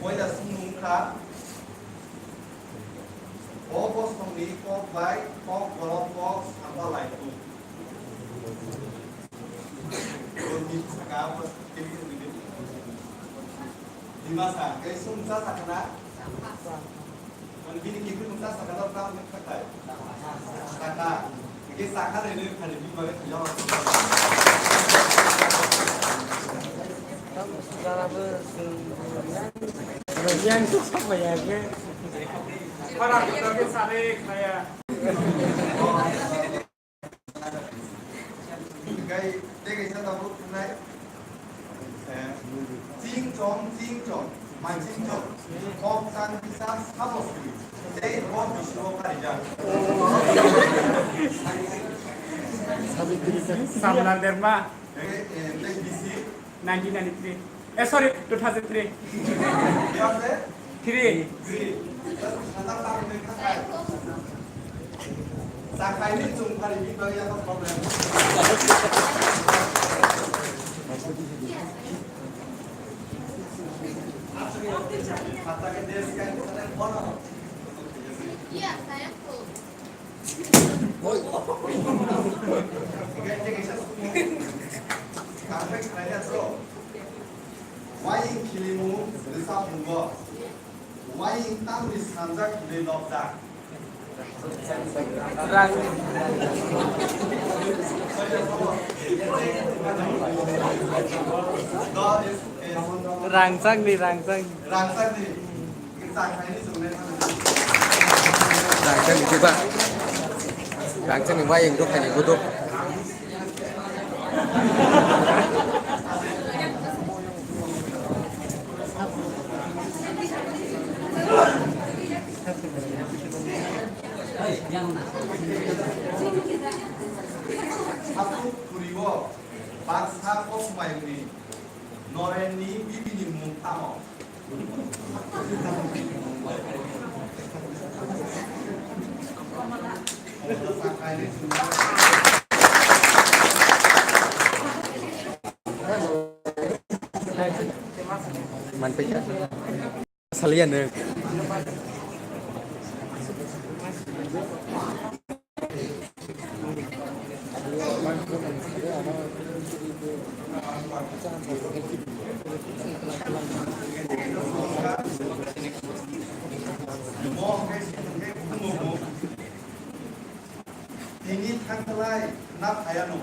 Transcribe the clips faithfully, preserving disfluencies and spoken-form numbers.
Poila swngmung wngkha, o bosongni kok bai kok borok kok samba lai thung. Bini saka bwsa kiri wngwi di. Dimasa, khe swngsa sakha na? Mani bini kiri wngsa sakha na, tamo wngkha khai? Sakha. Khe sakha rwnwi khani bini bagwi thwiya. Yang tu sama ya, ke? Para kita ke sare kaya. Gai, tei kaisa tabuk thwngnai. Eh, ching chong, ching chong, mai ching chong. Kok chang kisa sabo sui. Tei bo bisingo karijak. Samla Derma. Eh, eh, tei bisi. Nineteen ninety-three. Eh, sorry, two thousand three. Three. Waying khilimu rwchapmungo. Waying tamni sanjak hinwi nokjak. Rang. Rangchakni, rangchak. Rangchakni. Rangchakni chuba. Rangchakni waying dokhani buduk. Haphuk khuriwo baksa kosmayungni Norenni bibini mung tamo? Manpikha. Saliya nwng. Tini thangkhlai na phayano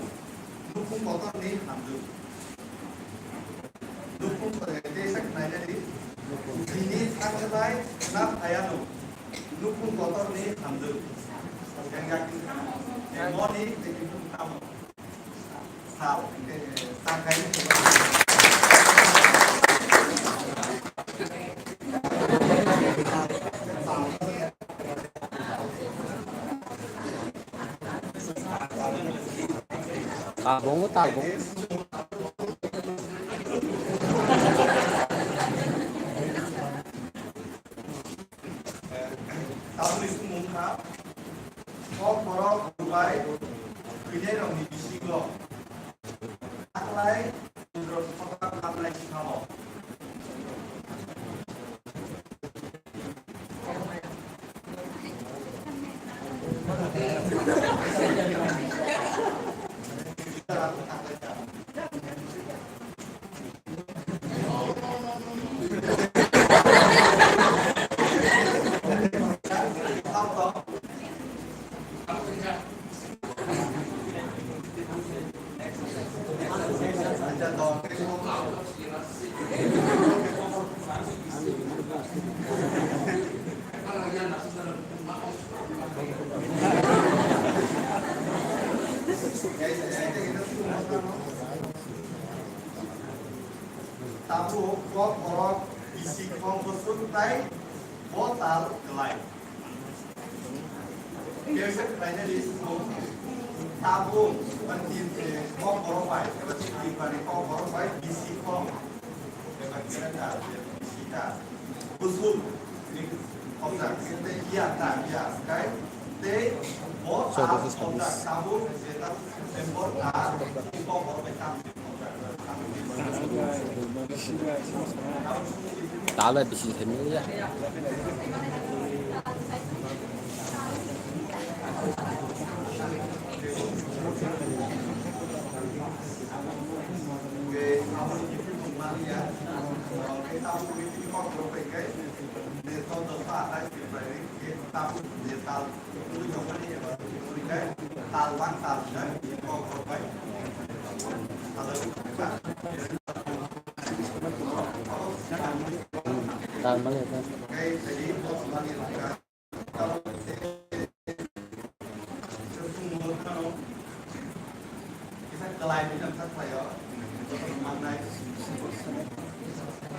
nukhung kotorni hamjwk. Nukhung kotor, tei sak nainani. Tini thangkhlai na phayano nukhung kotorni hamjwk. Yang yakin. Moni tini tamo. Tabung, tabung. Tabukni swngmung wngkha, kok borok rwbai thwinairokni bisingo taklai Indro Soka hamnai sikha-o. Tabuk kok borok bisi khong bwswk tai bo tal kwlai. Kesa khlainani swng tabuk, mane, tin, eh, kok borok bai, eba tin, tin bani kok borok bai bisi khong. Eba kera ta, bisi ta. Bwswk ni khongjak, tei iya ta, iya, kai, tei bo ta khongjak, tabuk, je ta, September ta, kok borok bai tam khongjak. Tala bisi themya.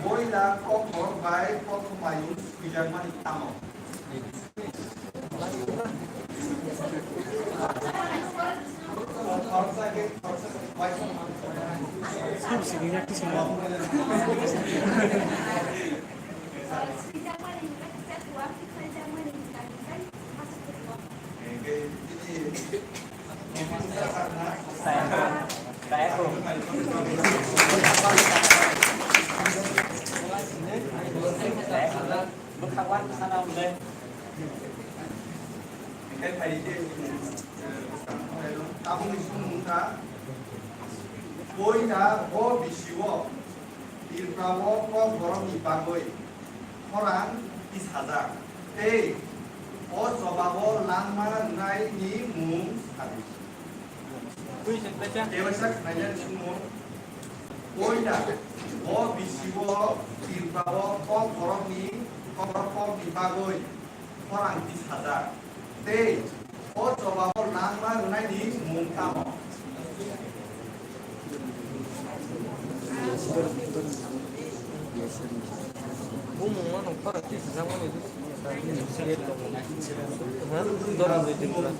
Boila kokborok bai kokthamayung swijakmani tamo? Tabukni song wngkha, boila bo bisio Tripura o kokborokni bagwi khorang tisajak tei o chobao langma rwnaini mung sadi. Tei waisa khlainani sumung, boila bo bisio Tripura o kokborokni, kokborok kokni bagwi khorang tisajak tei o chobao langma rwnaini mung tamo? Bumung mano khorang tisajakmani. Ha? Dora dui dui dora.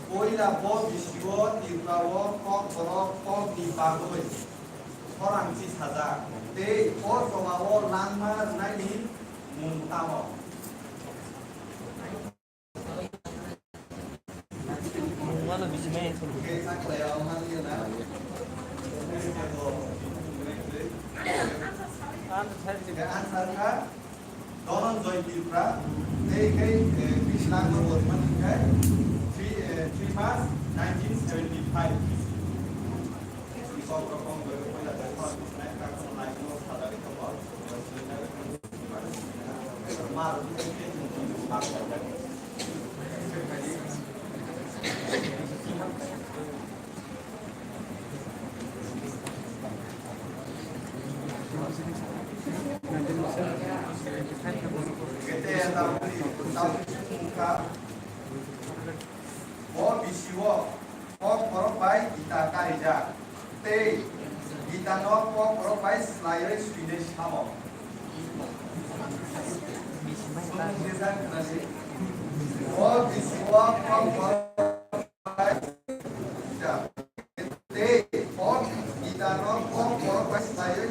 Boila bo bisio Tripura o kokborok kokni bagwi khorang tisajak tei o chobao langma rwnaini mung tamo? Mungmano bisimai. Answer kha Dhananjay Tripura, tei khe, eh, Krishnango Bodhman khe three, eh, three March nineteen seventy-five. Bo bisio kokborok bai Gita karijak. Tei Gitano kokborok bai swlaiwi swinai samo. Bo bisio kokborok bai Gita. Tei o Gitano kokborok bai swlaiwi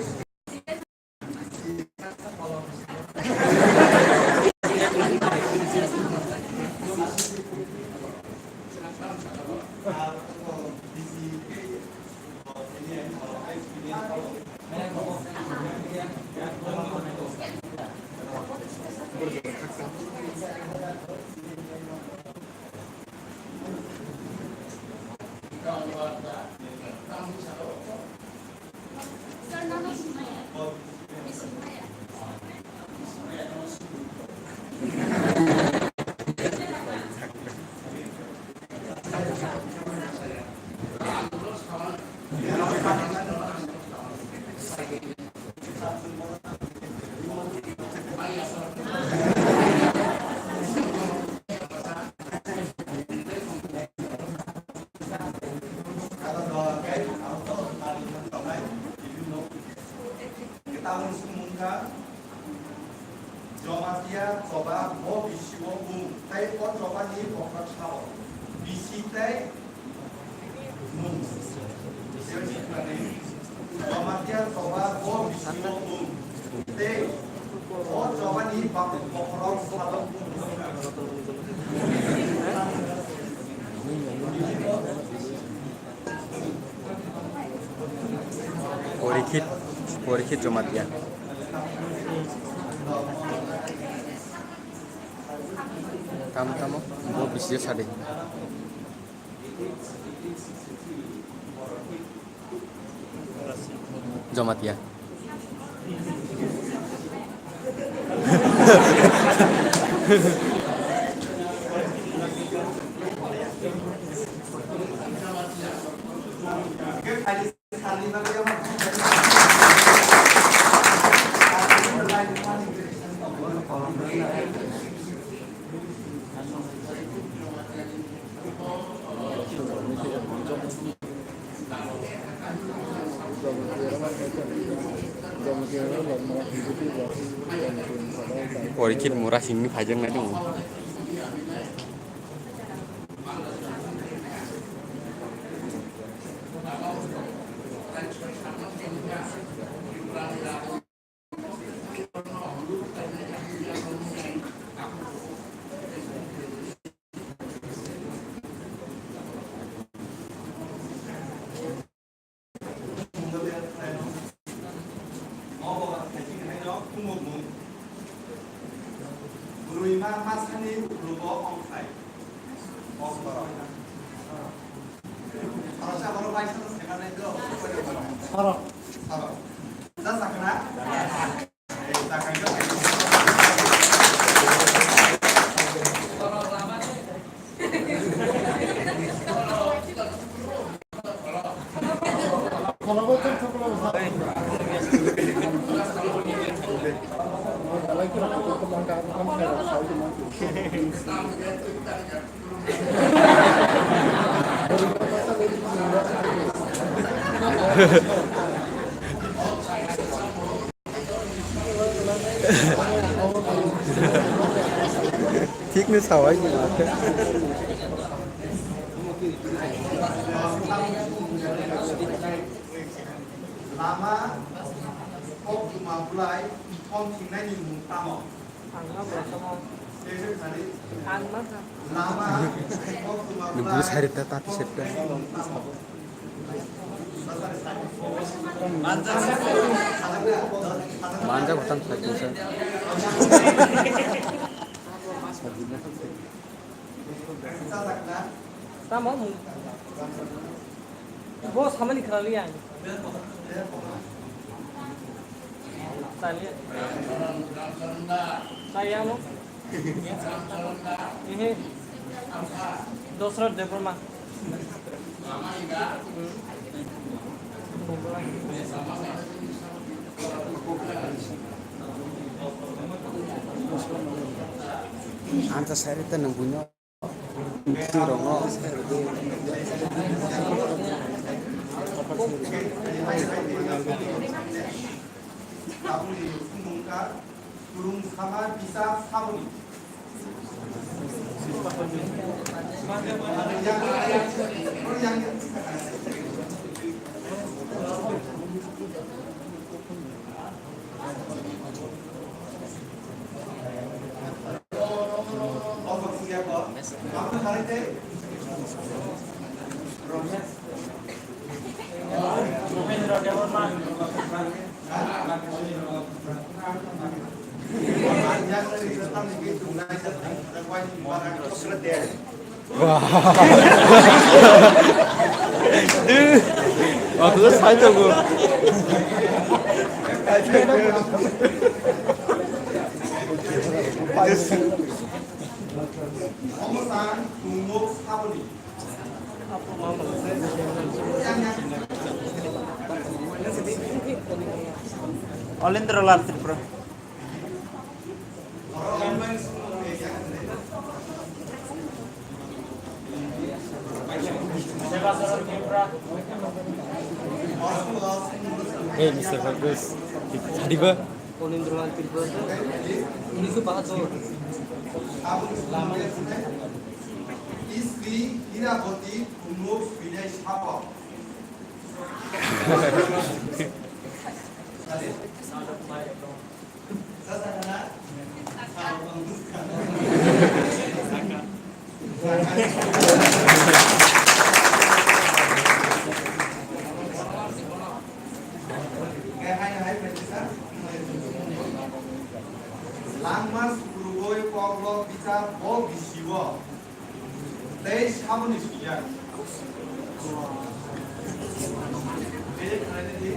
Tabuk sumung kha, Jamatia choba bo bisio bung tei o chobani bokhorok sao bisi tei mung. Jamatia choba bo bisio bung tei o chobani bokhorok sao. Porikhe Jamatia. Tamo tamo, bo bisi sadi. Jamatia. Porikhe mura simi phaijaknai tongo. Bwrwi ma, ma sani uklogo ongkhai. Ongkhorok. Khoroksa borok bai sano semanai do. Khorok. Khorok. Da sakna? Eh, da sakna. Thik no sawai ni ma khe. Lama koktwma bwlai thong thwngnaini mung tamo? Lama koktwma bwlai thong thwngnaini mung tamo? Manja gotham sakhe sa. Tamo mung. Bo samani khlali ang. Tali. Tayamo. Ehe. Dosra Debbarma. Ang ta sari ta nang buino. Bisi rongo. Aboni phunukha, kurung sama bisa saboni. Wah. Dude. Waktu itu saya tunggu. Olendra Lal Tripura. Hey, Mister Fergus. Tadi ba? Olendra Lal Tripura. Unisho bahatur. Lama. Sri Hiraboti Kumlo Swinai Sabo. Koklo bichar bo bisi o tei saboni sujak. Tei khlainai di,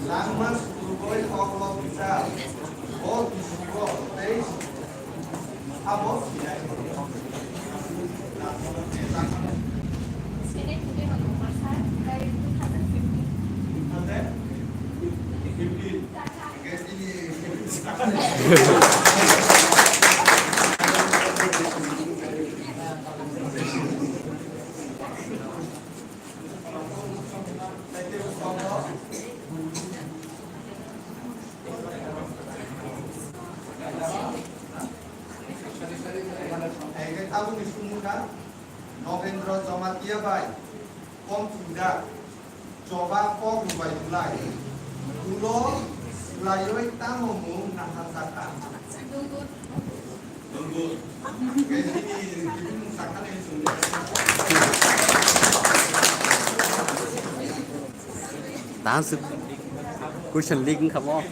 langma sukurgoi koklo bichar bo bisi o tei sabo sinai. Fifteen. Tabukni sumukha Nogendra Jamatia bai. Kom thumjak, choba kok rwbai bwlai. Ulo bwlaioi tamo mung naharjakha. Dance question leak wngkha mo.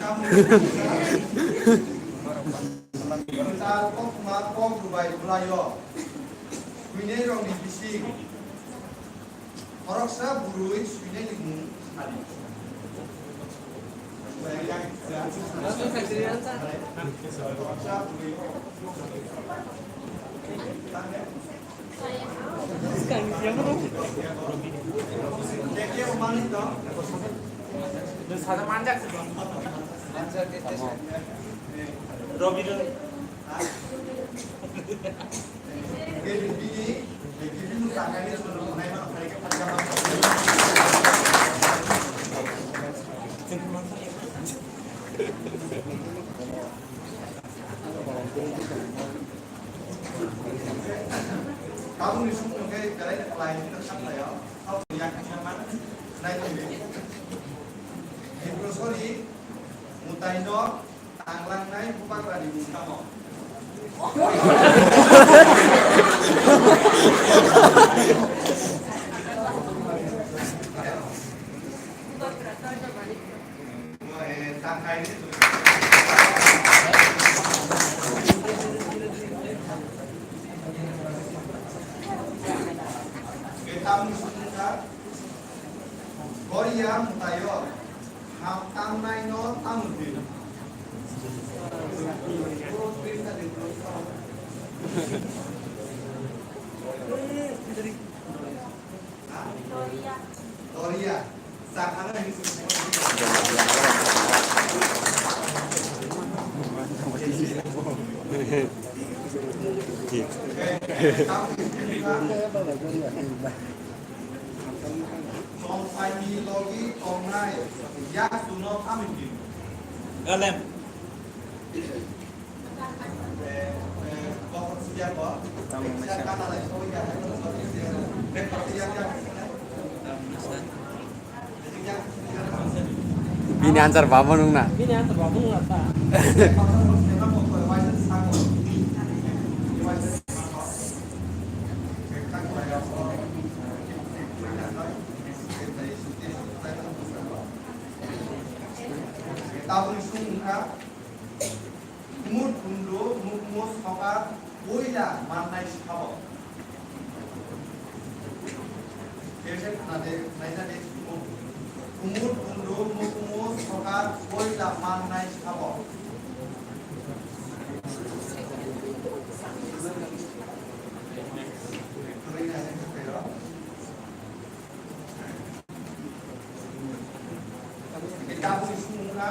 Kwtal koktwma kok rwbai bwlaio. Swinai rokni bising. Khoroksa bwrwi swinani mung sadi. Khoroksa bwrwi. Robin. Tabukni sumung khe belai khlai hwnwi kha khlaio. Abo yakni khe man nai tongdi. Sorry, mwtaino tanglangnai bubagrani mung tamo? Korea mwtaio ham tamnaino tamoni. Doria. Doria. Sakano hinwi swi. Chongsaini logi tongnai yak suno tamni. Galem. Bini answer babo nung na. Bini answer babo nung na ta. Tabukni song wngkha, kumut kundu mukmo sokat puila mannai sabo. Khe khe khna de, naina de, kumut kundu mukmo sokat puila mannai sabo. Tabukni song wngkha,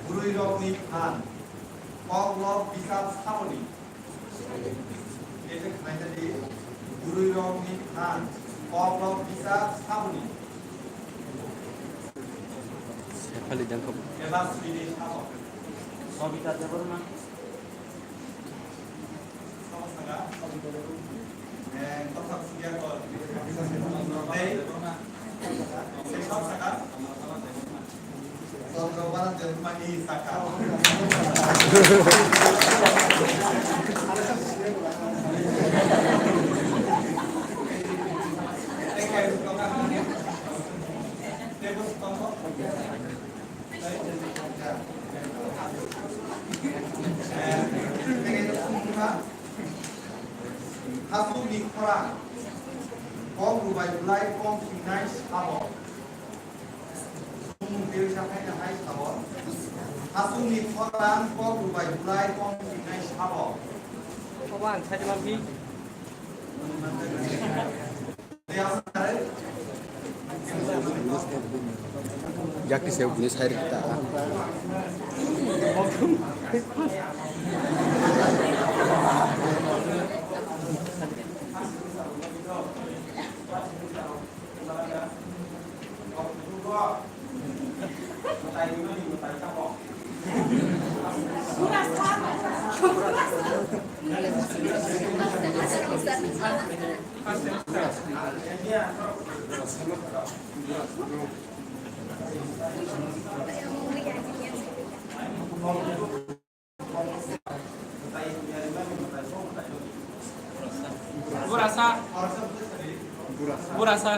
bwrwirokni phan, koklop bisap saboni. Khe khe khnaitadi, bwrwirokni phan, koklop bisap saboni. Sephali jangkho. Eba swini sabo. Sobita Debbarma. Hachukni khorang kok rwbai bwlai kok singnai sabo. Bumung tei wngkha khaina hai sabo. Hachukni khorang kok rwbai bwlai kok singnai sabo. Obo ang saida manphi. Yakni sayo bini side ta. Burasa. Burasa.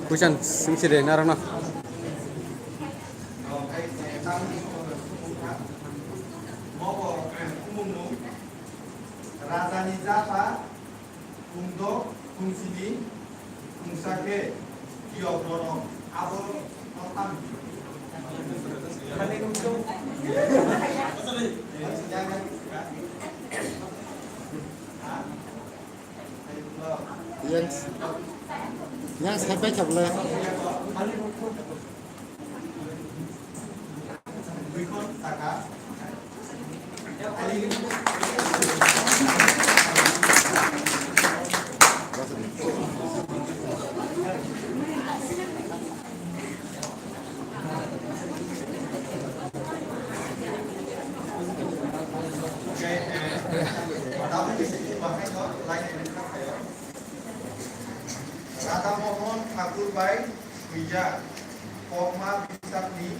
Kuisan singsi de narang na. Rajani jata, kungdo, kungsini, kungsa khe, kiyok rono, abo no tam. Yang, yang sampai kabla. Radha Mohan Thakur bai swijak kokma bisapni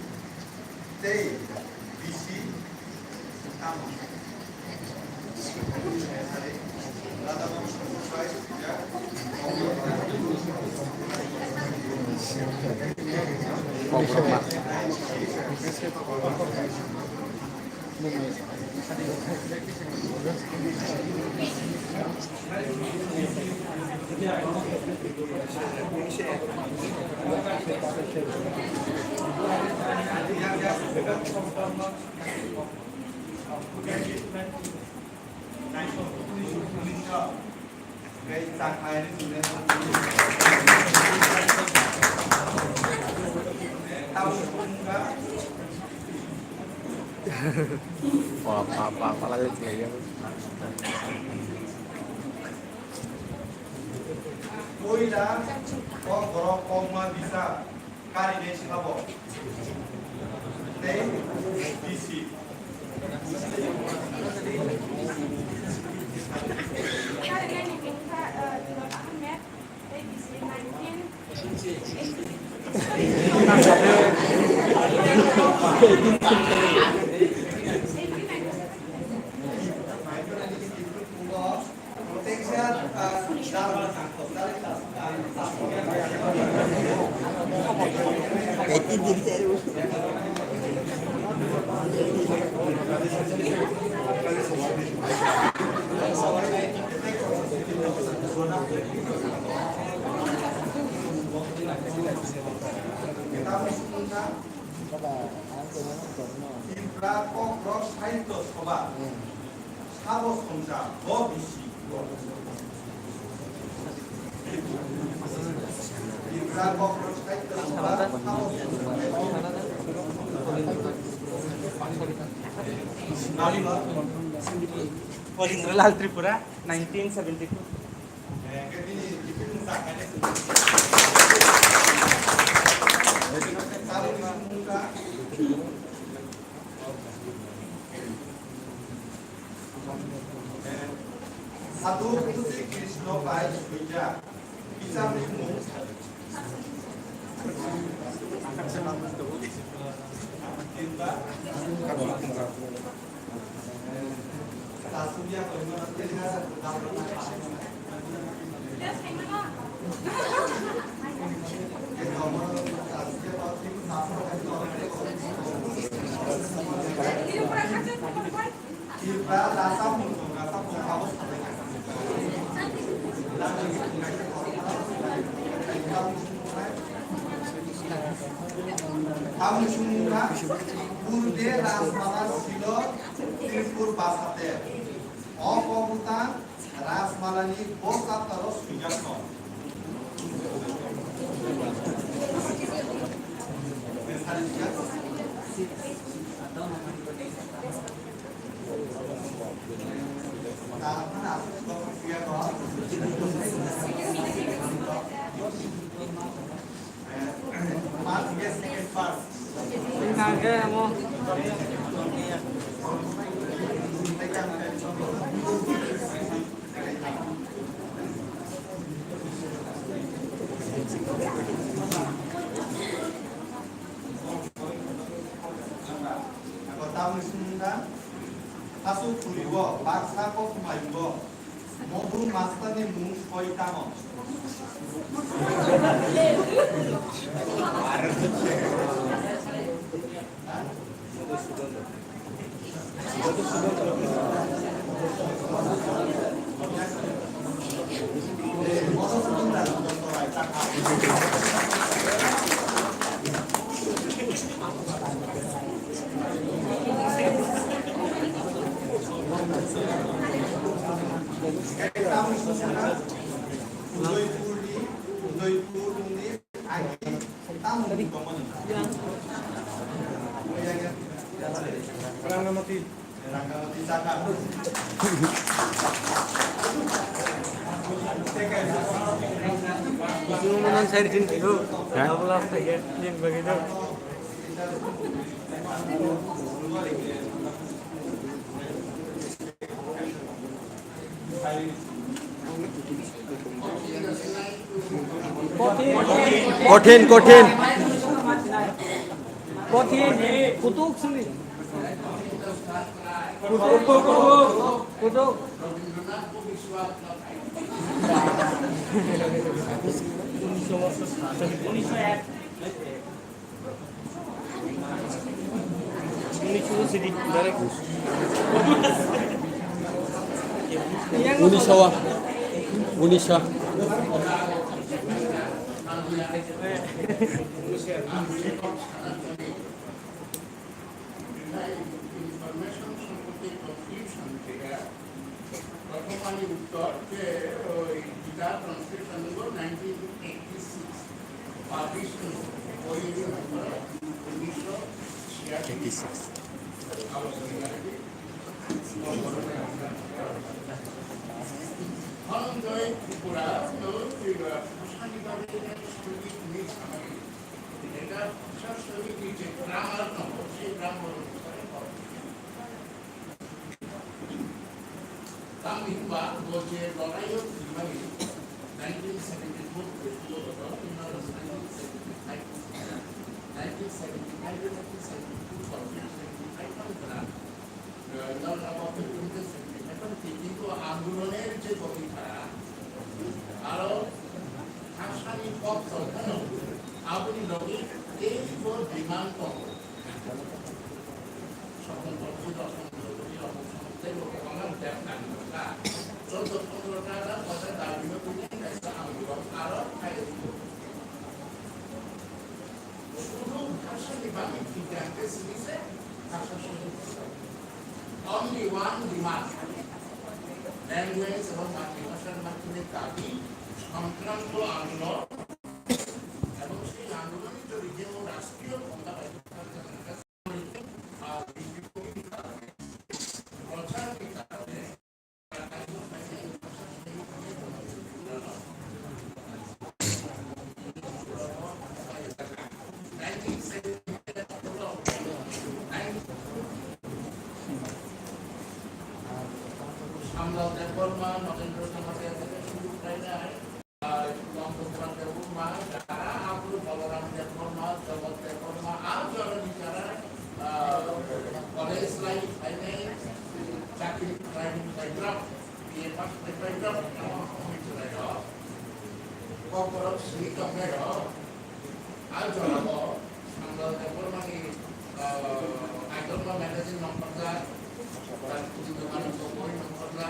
tei bisi tamo. Radha Mohan Thakur bai swijak kokma bisapni tei bisi tamo. Puila kok borok kokma bisa. Karinai sabo. Tei bisi. Karinai ni bini kha, eh, Tilot Ahmed, tei bisi nineteen eighty. Tipra Kokborok Sahitya Sabha. Sabo songcha bo bisi. Tipra Kokborok Sahitya Sabha sabo songcha. Rajendra Lal Tripura, nineteen seventy-two. Sadhu Puthik Krishna bai swijak. Bisapni mung. Tamni sumuna purbe Rajmala silo Tripur basate. O kobuta Rajmalani bo chaptero swijak no. Ako tamni sumunda, hasu khuriwo, baksa kok maibo, modu mastani mung soi tamo. Udaipurni, Udaipurni agi tamni tongmani. Rangamati. Rangamati chakha. Kusumo nang side din kiyo. Ha? Abla sa ya, din bagi do. কঠিন, কঠিন। কঠিন। কুতুক শুনি। কুতুক, কুতুক, কুতুক। উনিশশো এক। উনিশশো, উনিশশো। প্রথম আমি উত্তর যে ওই গীতা ট্রান্সলেশন হলো নাইনটিন এইটি সিক্স, পাবলিশ হলো ওই উনিশশো ছিয়াশি। ধনঞ্জয় ত্রিপুরা, তো, এই, আহ, ভাষা বিভাগের সঙ্গীত মিস আমাদের। এটা ভাষা সঙ্গীত যে গ্রামার নম্বর, সেই গ্রামার অনুসারে হবে। Tamni hwnba bo je loraiyo thwimani nineteen seventy-four February-o, nineteen seventy-five, nineteen seventy-five, nineteen seventy-two, nineteen seventy-five, কিন্তু আন্দোলনের যে গতিধারা, আরো ভাষানি পথ চলতে হবে, আপনি লগে এই ডিমান্ড করবো। স্বতন্ত্র অসম, অসম, অসম, চোদ্দ পনেরোটা কথা দাবি করে একটা আন্দোলন আরো আগে শুধু ভাষা বিভাগে কি জানতে শিখেছে, ভাষা শহীদ। Only one demand, language এবং মাতৃভাষার মাধ্যমে দাবি সংক্রান্ত আন্দোলন এবং সেই আন্দোলনে জড়িত রাষ্ট্রীয় ক্ষমতা সামলাও দেববর্মা, নগেন্দ্র সমাজের থেকে শুরু করে দেয়। আহ, লম্ব কুমার দেববর্মা, যারা আব্দুল বলরাম দেববর্মা, জগৎ দেববর্মা, আর যারা যারা, আহ, কলেজ লাইফ, ফাইনাল, চাকরি, driving licence, BA pass, driver, এমন অনেক জায়গা। কর্পোরেট সিট অফার, আর যারা, সামলাও দেববর্মা, আহ, আইডল বা ম্যাগাজিন নম্বর চার, Tang kuchuk mano kokoi nongkhorna.